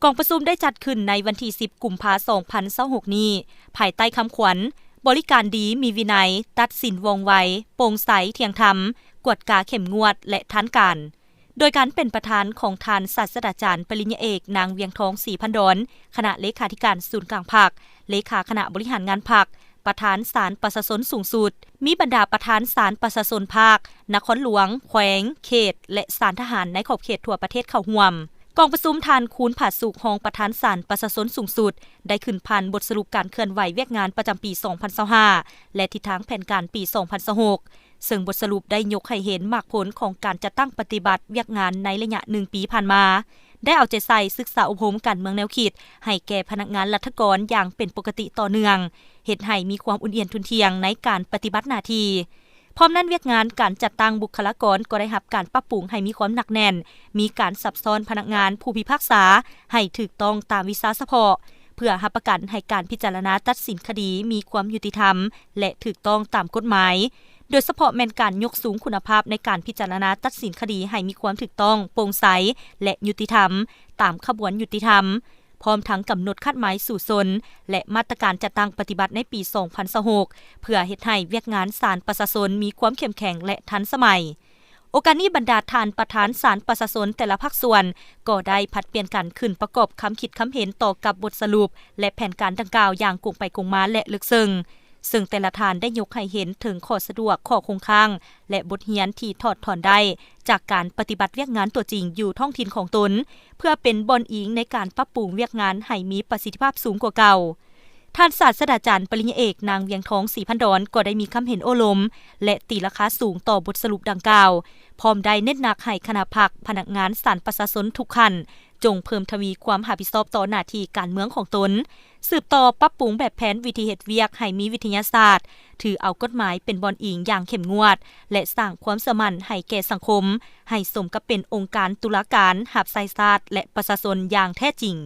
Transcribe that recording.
ກອງປະຊຸມໄດ້ຈັດຂຶ້ນໃນວັນທີສິບ ກຸມພາ ສອງພັນຊາວຫົກນີ້ ພາຍໃຕ້ຄຳຂວັນ ບໍລິການດີ, ມີວິໄນ, ຕັດສິນວ່ອງໄວ, ໂປ່ງໃສ, ທ່ຽງທຳ, ກວດກາເຂັ້ມງວດ ແລະ ທັນການ ໂດຍການເປັນປະທານຂອງທ່ານສາດສະດາຈານປະລິນຍາເອກ ນາງ ວຽງທອງ ສີພັນດອນ ຄະນະເລຂາທິການສູນກາງພັກ, ເລຂາຄະນະບໍລິຫານງານພັກ, ປະທານສານປະຊາຊົນສູງສຸດ, ມີບັນດາປະທານສານປະຊາຊົນພາກ, ນະຄອນຫຼວງ, ແຂວງ, ເຂດ ແລະ ສານທະຫານໃນຂອບເຂດທົ່ວປະເທດເຂົ້າຮ່ວມ. ກອງປະຊຸມທ່ານ ຄູນ ຜາສຸກ ຮອງປະທານສານປະຊາຊົນສູງສຸດ ໄດ້ຂຶ້ນຜ່ານບົດສະຫຼຸບການເຄື່ອນໄຫວວຽກງານປະຈຳປີສອງພັນຊາວຫ້າ ແລະ ທິດທາງແຜນການປີສອງພັນຊາວຫົກ ເຊິ່ງບົດສະຫຼຸບໄດ້ຍົກໃຫ້ເຫັນໝາກຜົນຂອງການຈັດຕັ້ງປະຕິບັດວຽກງານໃນໄລຍະໜຶ່ງປີຜ່ານມາ, ໄດ້ເອົາໃຈໃສ່ສຶກສາອົບຮົມການເມືອງແນວຄິດໃຫ້ແກ່ພະນັກງານລັດຖະກອນຢ່າງເປັນປົກກະຕິຕໍ່ເນື່ອງ, ເຮັດໃຫ້ມີຄວາມອຸ່ນອຽນທຸ່ນທ່ຽງໃນການປະຕິບັດໜ້າທີ່. ພ້ອມນັ້ນ, ວຽກງານການຈັດຕັ້ງບຸກຄະລາກອນກໍໄດ້ຮັບການປັບປຸງໃຫ້ມີຄວາມໜັກແໜ້ນ, ມີການສັບຊ້ອນພະນັກງານຜູ້ພິພາກສາໃຫ້ຖືກຕ້ອງຕາມວິຊາສະເພາະ, ເພື່ອຮັບປະກັນໃຫ້ການພິຈາລະນາຕັດສິນຄະດີມີຄວາມຍຸຕິທຳ ແລະ ຖືກຕ້ອງຕາມກົດໝາຍ, ໂດຍສະເພາະແມ່ນການຍົກສູງຄຸນນະພາບໃນການພິຈາລະນາຕັດສິນຄະດີໃຫ້ມີຄວາມຖືກຕ້ອງ, ໂປ່ງໃສ ແລະ ຍຸຕິທຳ ຕາມຂະບວນຍຸຕິທຳ, ພ້ອມທັງກຳນົດຄາດໝາຍສູ້ຊົນ ແລະ ມາດຕະການຈັດຕັ້ງປະຕິບັດໃນປີສອງພັນຊາວຫົກ ເພື່ອເຮັດໃຫ້ວຽກງານສານປະຊາຊົນມີຄວາມເຂັ້ມແຂງ ແລະ ທັນສະໄໝ. ໂອກາດນີ້, ບັນດາທ່ານປະທານສານປະຊາຊົນແຕ່ລະພາກສ່ວນ ກໍໄດ້ຜັດປ່ຽນກັນຂຶ້ນປະກອບຄຳຄິດຄຳເຫັນຕໍ່ກັບບົດສະຫຼຸບ ແລະ ແຜນການດັ່ງກ່າວຢ່າງກົງໄປກົງມາ ແລະ ເລິກເຊິ່ງ, ເຊິ່ງແຕ່ລະທ່ານໄດ້ຍົກໃຫ້ເຫັນເຖິງຂໍ້ສະດວກ, ຂໍ້ຄົງຄ້າງ ແລະ ບົດຮຽນທີ່ຖອດຖອນໄດ້ຈາກການປະຕິບັດວຽກງານຕົວຈິງຢູ່ທ້ອງຖິ່ນຂອງຕົນ, ເພື່ອເປັນບ່ອນອີງໃນການປັບປຸງວຽກງານໃຫ້ມີປະສິດທິພາບສູງກວ່າເກົ່າ. ທ່ານສາດສະດາຈານປະລິນຍາເອກ ນາງ ວຽງທອງ ສີພັນດອນ ກໍໄດ້ມີຄຳເຫັນໂອ້ລົມ ແລະ ຕີລາຄາສູງຕໍ່ບົດສະຫຼຸບດັ່ງກ່າວ, ພ້ອມໄດ້ເນັ້ນໜັກໃຫ້ຄະນະພັກ, ພະນັກງານສານປະຊາຊົນທຸກຂັ້ນ ຈົ່ງເພີ່ມທະວີຄວາມຮັບຜິດຊອບຕໍ່ໜ້າທີ່ການເມືອງຂອງຕົນ, ສືບຕໍ່ປັບປຸງແບບແຜນວິທີເຮັດວຽກໃຫ້ມີວິທະຍາສາດ, ຖືເອົາກົດໝາຍເປັນບ່ອນອີງຢ່າງເຂັ້ມງວດ ແລະ ສ້າງຄວາມເຊື່ອໝັ້ນໃຫ້ແກ່ສັງຄົມ, ໃຫ້ສົມກັບເປັນອົງການຕຸລາການຮັບໃຊ້ຊາດ ແລະ ປະຊາຊົນຢ່າງແທ້ຈິງ.